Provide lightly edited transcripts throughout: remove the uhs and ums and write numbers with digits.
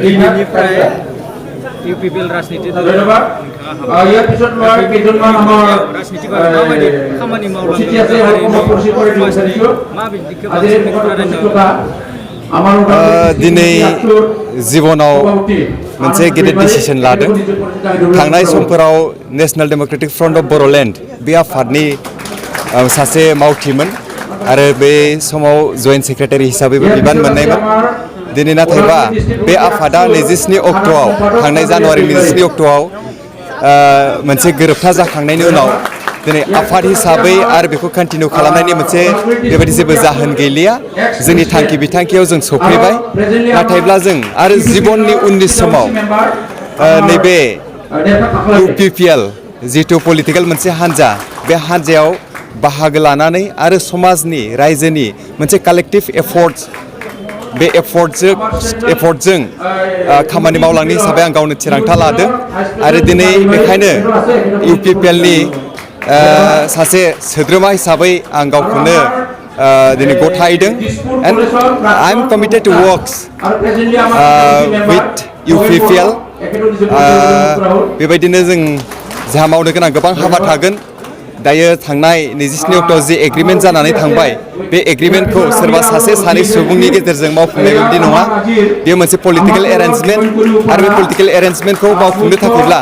बेनिफ्राय इउपिपिएल राजनिति खामानि दिनै जिबनाव मोनसे गेदेर डिसिसन लादों थांनाय समफोराव national democratic front of Bodoland बे आफादनि सासे मावथिमोन आरो बे समाव जइन्ट सेक्रेटारि हिसाबैबो बिबान मोननायमोन दिनै नाथायबा बे आफादा 27 अक्ट'आव थांनाय जानुवारि 27 अक्ट'आव मोनसे गोरोबथा जाखांनायनि उनाव दिनै आफाद हिसाबै आरो बेखौ कन्टिनिउ खालामनायनि मोनसे बेबायदि जेबो जाहोन गैलिया जोंनि थांखि बिथांखियाव जों सफैबाय नाथायब्ला जों आरो जिबननि उननि समाव नैबे इउपिपिएल जितु पलिटिकेल मोनसे हान्जा बे हान्जायाव बाहागो लानानै आरो समाजनि रायजोनि मोनसे कालेक्टिभ एफर्टस बे एफर्टजों खामानि मावलांनो हिसाबै आं गावनो थिरांथा लादों आरो दिनै बेखायनो इउपिपिएलनि सासे सोद्रोमा हिसाबै आं गावखौनो दिनै गथायदों and I am committed to works with UPPL बेबायदिनो जों जोंहा मावनो गोनां गोबां हाबा थागोन दायो थांनाय 27 अक्ट'आव जि एग्रिमेन्ट जानानै थांबाय बे एग्रिमेन्टखौ सोरबा सासे सानै सुबुंनि गेजेरजों मावफुंनाय बायदि नङा बेयो मोनसे पलिटिकेल एरेन्जमेन्ट आरो बे पलिटिकेल एरेन्जमेन्टखौ मावफुंनो थाखायब्ला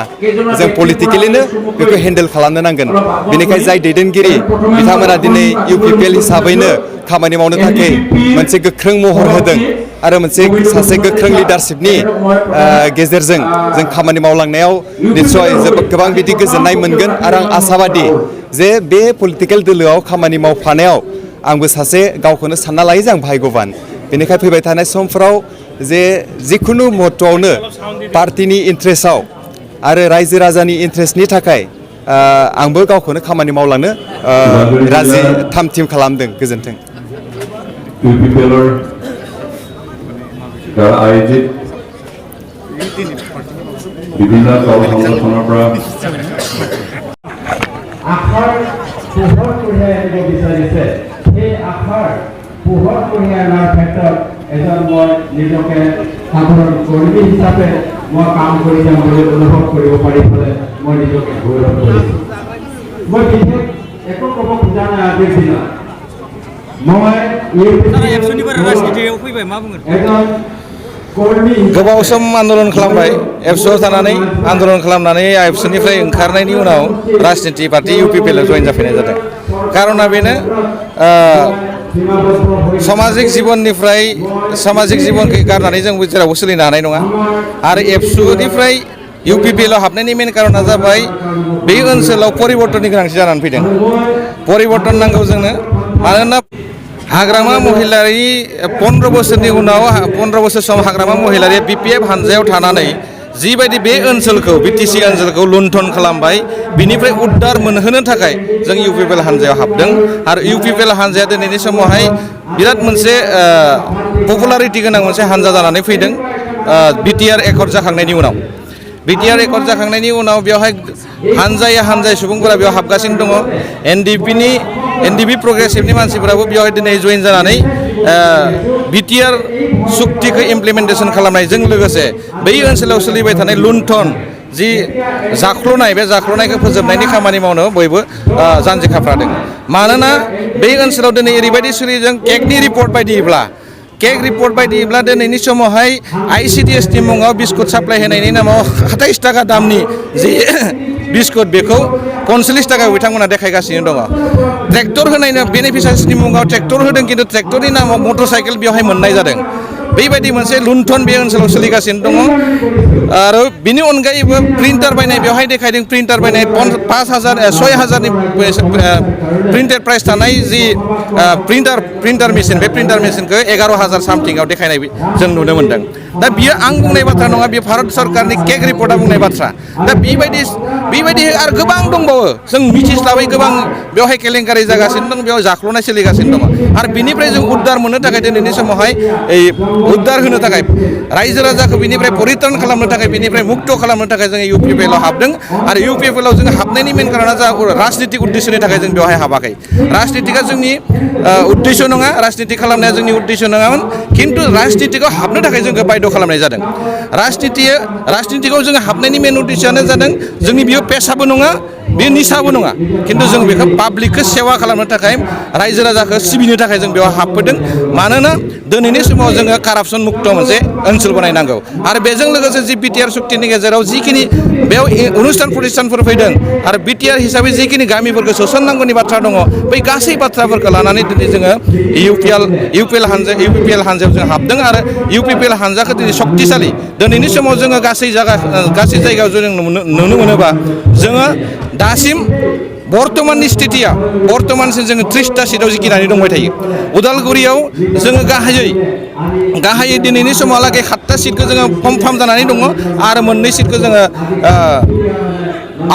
जों पलिटिकेलिनो बेखौ हेन्डेल खालामनो नांगोन बेनिखायनो जाय दैदेनगिरि बिथांमोना दिनै इउपिपिएल हिसाबैनो खामानि मावनो थाखाय मोनसे गोख्रों महर होदों आरो मोनसे सासे गोख्रों लिडारशिपनि गेजेरजों जों खामानि मावलांनायाव निस्सय गोबां बिदि गोजोननाय मोनगोन आरो आं आसाबादि जे बे पलिटिकेल दोलोआव खामानि मावफानायाव आंबो सासे गावखौनो सानना लायो जे आं भाग्यबान बेनिखायनो फैबाय थानाय समफोराव जे जिखुनु महत्वआवनो पार्टिनि इन्ट्रेस्टआव आरो रायजो राजानि इन्ट्रेस्टनि थाखाय आंबो गावखौनो खामानि मावलांनो राजि थाम-थिम खालामदों गोजोन्थों বিভিন্ন দল সংগঠনৰ পৰা আশাৰ পোহৰ কঢ়িয়াই আনিব বিচাৰিছে সেই আশাৰ পোহৰ কঢ়িয়াই অনাৰ ক্ষেত্ৰত এজন মই নিজকে সাধাৰণ কৰ্মী হিচাপে মই কাম কৰি যাম বুলি অনুভৱ কৰিব পাৰি ফলে মই নিজকে গৌৰৱ কৰিছোঁ মই বিশেষ একো ক'ব খোজা নাই আজিৰ দিনত মই এজন गोबाव सम आन्दलन खालामबाय एबसुआव थानानै आन्दलन खालामनानै एबसुनिफ्राय ओंखारनायनि उनाव राजनिति पार्टी इउपिपिएलआव जइन जाफैनाय जादों कारना बेनो सामाजिक जिबननिफ्राय सामाजिक जिबनखौ गारनानै जों जेरावबो सोलिनो हानाय नङा आरो एबसुनिफ्राय इउपिपिएलआव हाबनायनि मेन कारना जाबाय बे ओनसोलाव परिबर्तननि गोनांथि जानानै फैदों परिबर्तन नांगौ जोंनो मानोना हाग्रामा महिलारि 15 बोसोरनि उनाव 15 बोसोर सम हाग्रामा महिलारिया बिपिएफ हानजायाव थानानै जिबायदि बे ओनसोलखौ बिटिसि ओनसोलखौ लुन्ठन खालामबाय बिनिफ्राय उद्धार मोनहोनो थाखाय जों इउपिपिएल हानजायाव हाबदों आरो इउपिपिएल हानजाया दिनैनि समावहाय बिराद मोनसे पपुलारिटि गोनां मोनसे हानजा जानानै फैदों बिटिआर एकर्ड जाखांनायनि उनाव बिटिआर एकर्ड जाखांनायनि उनाव बेवहाय हानजाय सुबुंफोरा बेयाव हाबगासिनो दङ एनडिपि प्रग्रेसिभनि मानसिफोराबो बेवहाय दिनै जइन जानानै बिटिआर सुक्तिखौ इमप्लिमेन्टेसन खालामनायजों लोगोसे बै ओनसोलाव सोलिबाय थानाय लुन्ठन जि जाख्ल'नाय बे जाख्ल'नायखौ फोजोबनायनि खामानि मावनो बयबो जानजि खाफ्रादों मानोना बे ओनसोलाव दिनै ओरैबायदि सोलिदों केगनि रिपर्ट बायदिब्ला दिनैनि समावहाय आइसिडिएसनि मुङाव बिस्कुट साप्लाय होनायनि नामाव 27 थाखा दामनि जि बिस्कुट बेखौ 45 थाखायाव बिथांमोना देखायगासिनो दङ ट्रेक्टर होनायनि बेनिफिसियारिनि मुङाव ट्रेक्टर होदों खिन्थु ट्रेक्टरनि नामाव मटर साइकेल बेवहाय मोननाय जादों बेबायदि मोनसे लुन्ठन बे ओनसोलाव सोलिगासिनो दङ आरो बिनि अनगायैबो प्रिन्टार बायनाय बेवहाय देखायदों प्रिन्टार बायनाय 6,000नि प्रिन्टेड प्राइस थानाय जि प्रिन्टार मेसिन बे प्रिन्टार मेसिनखौ 11,000 सामथिंआव देखायनाय जों नुनो मोन्दों दा बियो आं बुंनाय बाथ्रा नङा बेयो भारत सरकारनि केग रिपर्टआ बुंनाय बाथ्रा दा बेबायदि आरो गोबां दंबावो जों मिथिस्लाबै गोबां बेवहाय केलेंकारि जागासिनो दं बेयाव जाख्ल'नाय सोलिगासिनो दङ आरो बिनिफ्राय जों उद्धार मोननो थाखाय दिनैनि समावहाय उद्धार होनो थाखाय रायजो राजाखौ बिनिफ्राय परित्रान खालामनो थाखाय बिनिफ्राय मुक्त खालामनो थाखाय जों इउपिपिएलआव हाबदों आरो इउपिपिएलआव जों हाबनायनि मेन कारना जा राजनितिक उद्देश्यनि थाखाय जों बेवहाय हाबाखै राजनितिकआ जोंनि उद्देश्य नङा राजनिति खालामनाया जोंनि उद्देश्य नङामोन खिन्थु राजनितिकआव हाबनो थाखाय जों बायद' बाध्य खालामनाय जादों राजनितिखौ जोङो हाबनायनि मेन उद्देश्यआनो जादों जोंनि बियो पेसाबो नङा बे निसाबो नङा खिन्थु जों बेखौ पाब्लिकखौ सेवा खालामनो थाखाय रायजो राजाखौ सिबिनो थाखाय जों बेयाव हाबफैदों मानोना दिनैनि समाव जोङो कारापसन मुक्त मोनसे ओनसोल बानायनांगौ आरो बेजों लोगोसे जि बिटिआर सुक्तिनि गेजेराव जिखिनि बेयाव अनुष्ठान प्रतिष्ठानफोर फैदों आरो बिटिआर हिसाबै जिखिनि गामिफोरखौ सोसननांगौनि बाथ्रा दङ बै गासै बाथ्राफोरखौ लानानै दिनै जोङो इउपिएल हान्जायाव जों हाबदों आरो इउपिपिएल हान्जाखौ दिनै सक्तिशालि दिनैनि समाव जोङो गासै जायगायाव जों नुनो मोनोबा जोङो दासिम बर्तमाननि स्थितिया बर्तमानसिम जोङो 30टा सिटआव जिखिनानै दंबाय थायो उदालगुरियाव जोङो गाहायै दिनैनि समावलागै 7टा सिटखौ जोङो कनफार्म जानानै दङ आरो मोननै सिटखौ जोङो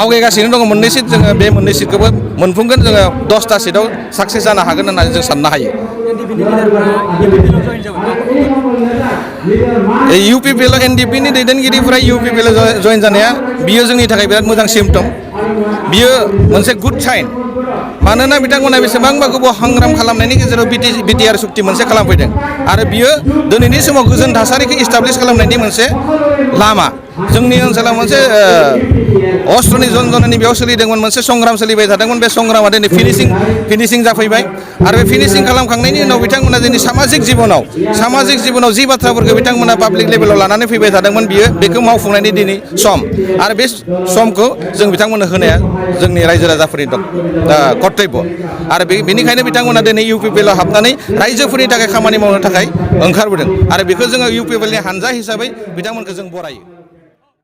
आवगायगासिनो दङ मोननै सिट जोङो बे मोननै सिटखौबो मोनफुंगोन जोङो 10टा सिटआव साक्सेस जानो हागोन होननानै जों साननो हायो एनडिपिनि दैदेनगिरिफोरा इउपिपिएल जयेन जानाया बियो जोंनि थाखाय बिराद मोजां सिम्पटम बियो मोनसे गुड साइन मानोना बिथांमोना बेसेबांबा गोबाव हांग्राम खालामनायनि गेजेराव बिटिआर सुक्ति मोनसे खालामफैदों आरो बियो दिनैनि समाव गोजोन थासारिखौ इस्टाब्लिश खालामनायनि मोनसे लामा जोंनि ओनसोलाव मोनसे अस्त्रनि जनजनानि बेयाव सोलिदोंमोन मोनसे संग्राम सोलिबाय थादोंमोन बे संग्रामा दिनै फिनिशिं जाफैबाय आरो बे फिनिशिं खालामखांनायनि उनाव बिथांमोना जोंनि सामाजिक जिबनाव जि बाथ्राफोरखौ बिथांमोना पाब्लिक लेभेलाव लानानै फैबाय थादोंमन बेखौ मावफुंनायनि दिनै सम आरो बे समखौ जों बिथांमोननो होनाया जोंनि रायजो राजाफोरनि कर्तब्य आरो बेनिखायनो बिथांमोना दिनै इउपिपिएलआव हाबनानै रायजोफोरनि थाखाय खामानि मावनो थाखाय ओंखारबोदों आरो बेखौ जोङो इउपिपिएलनि हानजा हिसाबै बिथांमोनखौ जों बरायो